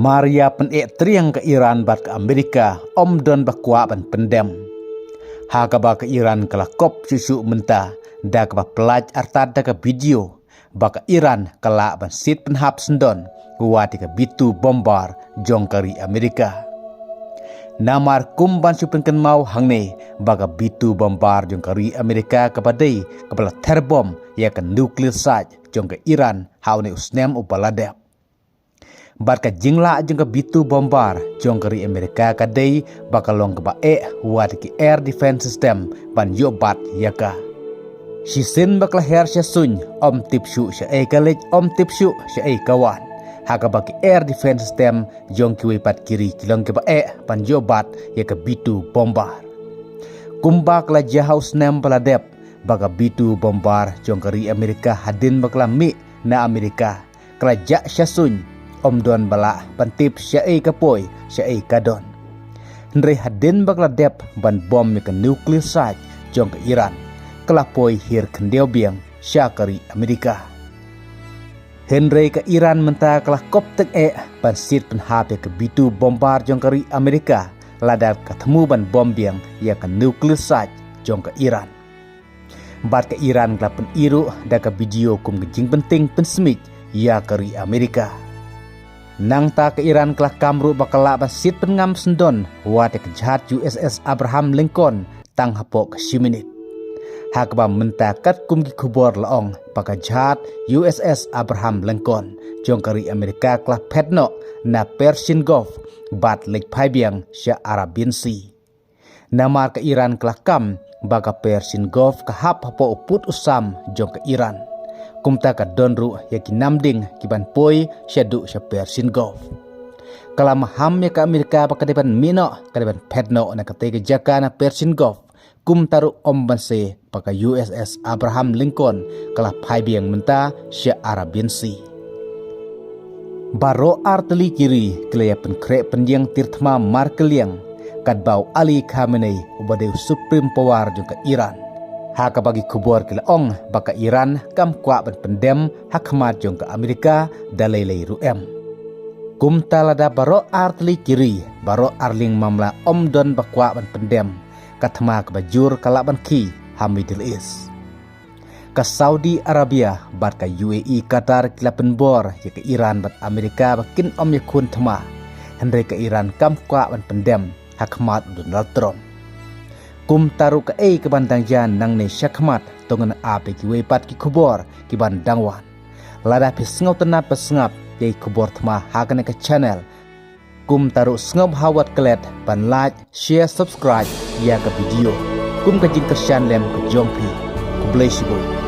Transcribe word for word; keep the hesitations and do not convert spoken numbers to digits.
Mar ïa pyneh triang ka Iran bad ka Amerika, ym don ba kwah ban pyndem. Ha kaba ka Iran ka la kop shuh shuh mynta da kaba pyllait artat da ka video ba ka Iran ka lah ban siat pynhap syndon wat ïa ka B two bomber jong ka ri Amerika. Namar kum ban shu pynkynmaw hangne ba ka B two bomber jong ka ri Amerika kaba dei kaba la ther bom ïa ka nuclear site jong ka Iran ha une u snem uba la dep. Bad ka jinglah jong ka B two bomber jong ka ri Amerika ka dei ba ka long kaba eh wat ki air defense system ban ïoh bat ïa ka. Shisien ba ka la her sha suiñ, ym tip shuh shaei ka leit, ym tip shuh shaei ka wan. Ha kaba ki air defense system jong kiwei pat ki ri ki long kiba eh ban ïoh bat ïa ka B two bomber. Kumba ka la jia ha u snem ba la dep, ba ka B two bomber jong ka ri Amerika hadien ba ka la mih na Amerika ka la jah sha suiñ, ym don ba lah ban tip shaei ka poi, shaei ka don. Hynrei hadien ba ka la dep ban bom ïa ka nuclear site jong ka Iran, ka la poi hiar khyndiat biang sha ka ri Amerika. Hynrei ka Iran mynta ka la kop teng eh ban siat pynhap ïa ka B two bomber jong ka ri Amerika, lada ka thmu ban bom biang ïa ka nuclear site jong ka Iran. Bad ka Iran ka la pyn-i ruh da ka video kum ka jingpynting pynsmit ïa ka ri Amerika. Nangta ka Iran ka la kam ruh ba ka lah ban siat pynngam syndon wat ïa ka jahaj U S S Abraham Lincoln tang hapoh ka shi minit. Ha kaba mynta katkum ki khubor la ong ba ka jahaj U S S Abraham Lincoln jong ka ri Amerika ka la phet noh na Persian Gulf bad leit phai biang sha Arabian Sea. Namar ka Iran ka la kam ba ka Persian Gulf ka hap hapoh u pud u sam jong ka Iran. Kumta ka don ruh ïa ki namding ki ban poi shaduh sha Persian Gulf. Ka la maham ïa ka Amerika ba ka dei ban mih noh, ka dei ban phet noh na katei ka jaka na Persian Gulf. Kumta ruh ym banse ba ka U S S Abraham Lincoln ka la phai biang mynta sha Arabian Sea. Baroh artylli ki ri ki la ïa pynkhreh pyndiang tir thma markylliang katba u Ali Khamenei uba dei u supreme power jong ka Iran. Ha kaba ki khubor ki la ong ba ka Iran kam kwah ban pyndem ha khmat jong ka Amerika da lei lei ruh em. Kumta lada baroh artylli ki ri, baroh arliang mamla ym don ba kwah ban pyndem, ka thma kaba jur ka lah ban khie ha Middle East. Ka Saudi Arabia bad ka U A E Qatar ki la pynbor ïa ka Iran bad Amerika ba kin ym ïakhun thma. Hynrei ka Iran kam kwah ban pyndem ha khmat u Donald Trump. Kumta ruh kaei kaban dang jia nangne sha khmat to ngin ap ïa kiwei pat ki khubor kiban dang wan. Lada phi sngewtynnat ban sngap ïa ki khubor thma ha kane ka channel, kumta ruh sngewbha wat klet ban like, share, subscribe ïa ka video kum ka jingkyrshan lem ka jong phi. Khublei shibun.